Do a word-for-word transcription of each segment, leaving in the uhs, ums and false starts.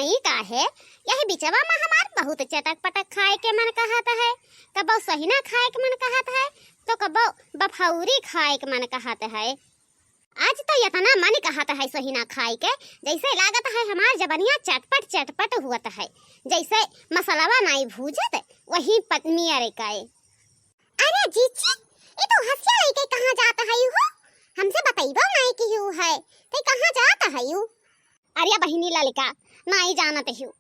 ई का है, यही बिचवा मा हमार बहुत चटक पटक खाए के मन कहत है। कबो सहिना खाए के मन कहत है, तो कबो बफौरी खाए के मन कहत है। आज तो इतना मन कहत है सहिना खाए के, जैसे लागत है हमार जबनिया चटपट चटपट हुअत है, जैसे मसलवा नाई भूजत वही पत्नी अरे काए। अरे जीजी, ई तो हसिया लइके कहाँ जात हई हो? हमसे बतइबो नाई किहू है, ते कहाँ जात हई हो? अरे बहिनी ललिका, नाई जानत हई हो।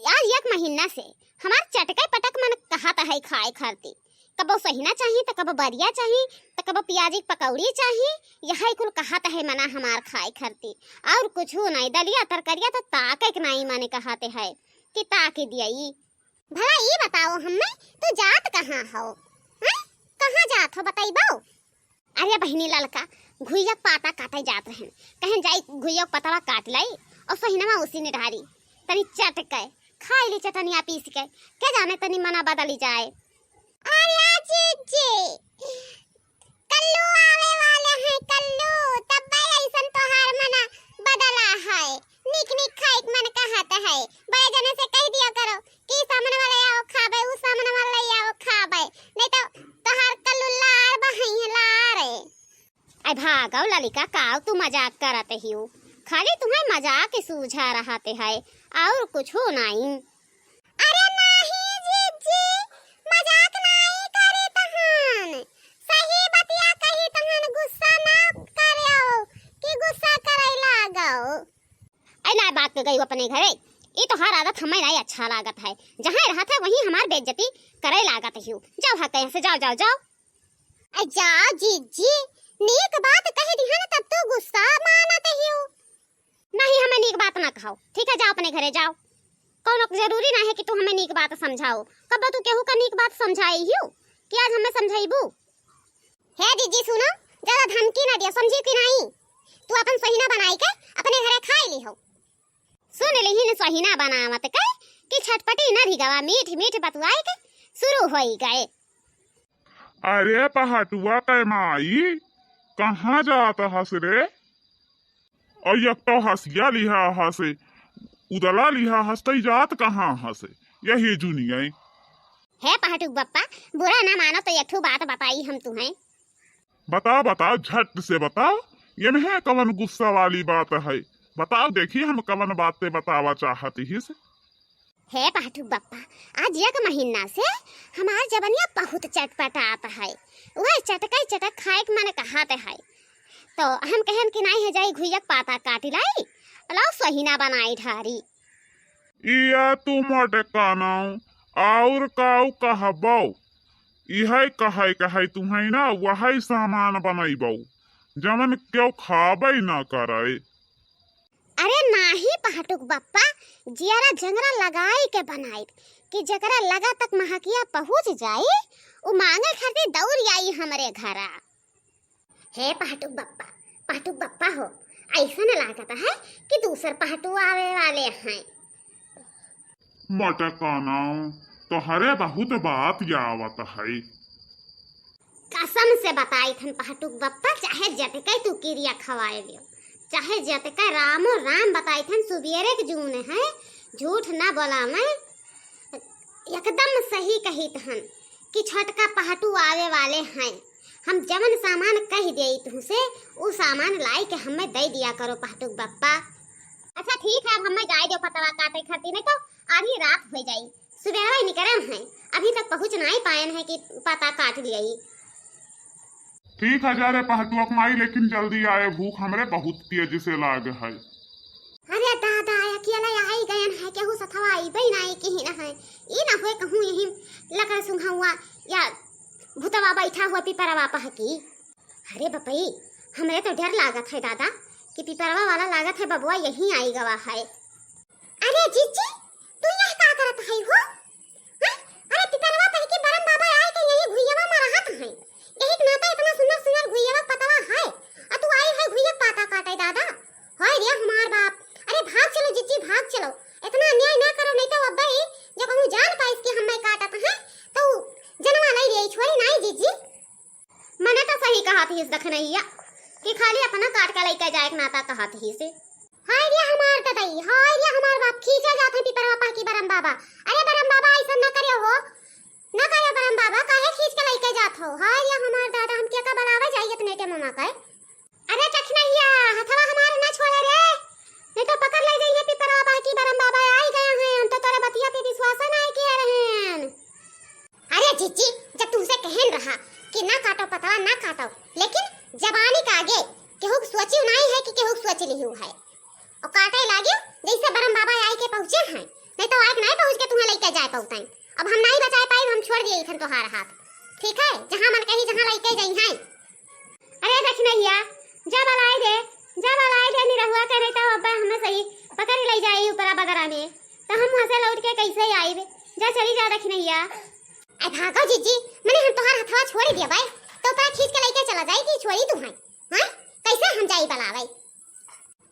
आज एक महीना से हमार चटके पटक मन कहत है खाए खातिर। कबो सहिना चाही, त कबो बरिया चाही, त कबो पियाजी के पकौड़ी चाही। यही कुल कहत है मना हमार खाए खातिर, और कुछू नाई। दलिया तरकरिया त ताके के नाई मन कहत है कि ताके दियाई। भला ई बताओ हम्मे, तू जात कहाँ हो? हैं? कहाँ जात हो, बतइबो? अरे बहिनी ललका, घुइया क पाता काटे जात रहन, कहन जाई घुइया क पतवा काट लाई और सहिनवा उसी निढारी, तनी चट के खाई ली चटनिया पीस के, के जाने तनी मना बदली जाए। अरे जीजी, कल्लू आवे वाले हैं, कल्लू, तब्बे ऐसन तोहार मना बदला है। नीक नीक खाइक मन कहत है। बड़े जने से कह दिया करो कि सामने वाले आओ खाबे, उ सामने वाले आओ खाबे, नहीं तो तोहार कल्लू लार बहई है, लार। आई भागो ललिका, काव तू मजाक करत हियो? खाली तुम्हें मजाक सूझा रहत है, और कुछू नाई। अरे नाही जीजी, मजाक नाही करी तहन, सही बतिया कही तहन, गुस्सा ना करो कि गुस्सा करे लागो। ऐ ना बात के गई अपने घरे, ई तोहार आदत हमें नहीं अच्छा लागत है। जहाँ रहत है वहीं हमार बेइज्जती करे लागत हियो। जाओ हा कहीं से, जाओ, जाओ, जाओ। ऐ जाओ जीजी, नीक बात कह दिहन तब तो गुस्सा मानत हियो। नहीं, हमें नीक बात ना कहो, ठीक है, जाओ अपने घरे जाओ। कौनो जरूरी ना है कि तू हमें नीक बात समझाओ। कब तू केहू का नीक बात समझाई हियो कि आज हमें समझाइबू? हे जीजी सुनो, ज्यादा धमकी ना दियो, समझी कि नहीं? तू अपन सहिना बनाई के अपने घरे खाई ली हो। सुन लिहिन सहिना बनावत के कि छटपटी न रिगवा मीठ मीठ बतुआई के शुरू होई गए। अरे पहटुआ कै माई, कहाँ जात हस रे? और एक तो हसिया लिहा हस, उदला लिहा हस, तई जात कहाँ हस? यही जुनिया। हे पहटुक बप्पा, बुरा ना मानो तो एक ठो बात बताई हम तुम्हें। बता, बता, झट से बता, ये में कवन गुस्सा वाली बात है? बताओ देखी, हम कवन बात ते बतावा चाहत हिस। हे पहटुक बप्पा, आज एक महीना से हमार जबनिया बहुत चटपटात है, वह चटकाई चटक खाए के मन कहत है, तो हम कहन कि नाई है जाई घुइया के पाता काटी लाई, लाओ सहिना बनाई ढारी। इया तू मोटे कानाऊ, और काऊ कहबो? इहै कहै कहै तुहै ना, वहै सामान बनैबो, जवन केहू खाबै ना करै। अरे नाही पहटुक बप्पा, जियरा जंगरा लगाई के बनाइब कि जकरा लगा तक महकिया पहुँच जाई, उ मांगे खातिर दौड़ आई हमरे घरा। हे पहटुक बप्पा, पहटुक बप्पा हो, ऐसन लागत है कि दूसर पहटू आवे वाले हैं। मटकाना, तोहरे बहुत बात आवत है। कसम से बताई थन पहटुक बप्पा, चाहे जतके तू किरिया खवाए लियो, चाहे जतके रामो राम बताई थन, सुबेरे के जून है, झूठ ना बोला मैं, एकदम सही कही थन कि छोटका पहटू आवे वाले हैं। हम जवन सामान कह देई तुहसे, उ सामान लाई के हमें दे दिया करो पहटुक बप्पा। अच्छा ठीक है, अब हमें जाए दो पतवा काटे खातिर, नहीं तो आधी रात हो जाई। सुबेरवा ही निकरन है, अभी तक पहुँच नहीं पायन है कि पता काट लियाई। ठीक है जा रे पहटुआ के माई, लेकिन जल्दी आए, भूख हमरे बहुत तेज से लाग है। अरे दादा, अकेला आई गयन है, केहू सथवा आइबे नाई किहिन है। ई ना होए कहूँ यही लकड़ सुंघौआ या भूतवा बैठा हुआ पिपरवा पहकी। अरे बपई, हमरे तो डर लागत है दादा कि पिपरवा वाला लागत है बबुआ यहीं आई गवा है। अरे जीजी, तू यह का करत है हो? हैं? अरे पिपरवा पहकी बरम बाबा आए के यही घुइयवा में रहत है। यही के नाते इतना सुंदर सुंदर घुइयवा पतवा है। और तू आई है घुइया पाता काटे दादा। हाय रे हमार बाप। अरे भाग चलो जीजी, भाग चलो। इतना अन्याय ना करो, नहीं तो अब्बे जब हम जान पाइस कि हमें काटत है, तो जनवा लाई रे छोरी नाई जीजी। मने तो सही कहत हिस दखनैया कि खाली अपना काट के लइके जाए के नाता कहत हिस। हाय रे हमार ददई, हाय रे हमार बाप, खींचा जा अरे बरम बाबा, ऐसा न करियो हो, न करियो बरम बाबा, काहे खींच के लइके जात हो? हाय रे हमार दादा, हम केका बलावे जाई इतने के ममा के? अरे कठिनैया, हथवा हमार न छोड़े रे, नहीं तो पकड़ ले जाइए पिपरा बाबा की बरम बाबा आई गया है, हम तो तोरे बतिया पे विश्वास नहीं किए रहेन। अरे जिज्जी, जब तुमसे कहन रहा कि ना काटो पतवा, ना काटो, लेकिन जबानी का आगे केहू के सोची नहीं है कि केहू के सोच लिहू है। और काटे लागे जैसे बरम बाबा आई के पहुँचे हैं, नहीं तो आए के नहीं पहुँच के तुम्हें लइके जाए पहुँचाई। अब हम नहीं बचाए पाई, हम छोड़ दिए इथन तोहार हाथ, ठीक है? जहाँ मन कही, जहाँ लइके जाई हैं। अरे दखिनैया, जा बलाई दे, जा बलाई दे निरहुआ के, नहीं तो अब्बा हमें सही पकड़ ले जाई ऊपरा बदरा में, तो हम वहाँ से लौट के कैसे आइबे? जा चली जा दखिनैया। अरे भागो जिज्जी, मने हम तोहार हथवा छोड़ी दिया भाई, तो ऊपरा खींच के लइके चला जाई कि छोड़ी तू हैं? हाँ, कैसे हम जाई बलावे?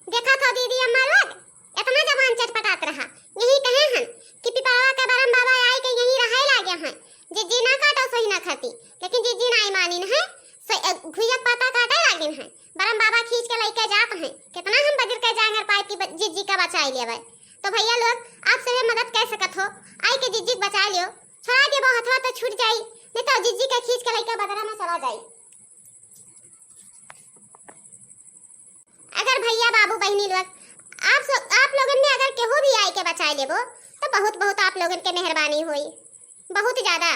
देखा था दीदी अम्मा लोग, इतना जबान चटपटात रहा, यही कहे हन कि पिपरवा के बरम बाबा आई के यही रहे लागे हैं, जिज्जी ना काटो सही ना खाती, लेकिन जिज्जी ना मानिन है, से, ए, घुइया के पत्ता काटे लागिन है, बरम बाबा खींच के लइके जात हैं, कितना हम बजर के जांगर पाइप की ब-, जिज्जी का बचाई लेवे। तो भैया लोग, आप सभी मदद कर सकत हो, आई के जिज्जी के बचा लियो, छोड़ा देबो हथवा तो छूट जाई, नहीं तो जिज्जी के खींच के लइके बदरा में चला जाई। अगर भैया बाबू बहिनी लोग आप सो, आप लोगन में अगर केहू भी आई के बचाए लेबो तो बहुत बहुत आप लोगन के मेहरबानी होई, बहुत ज्यादा।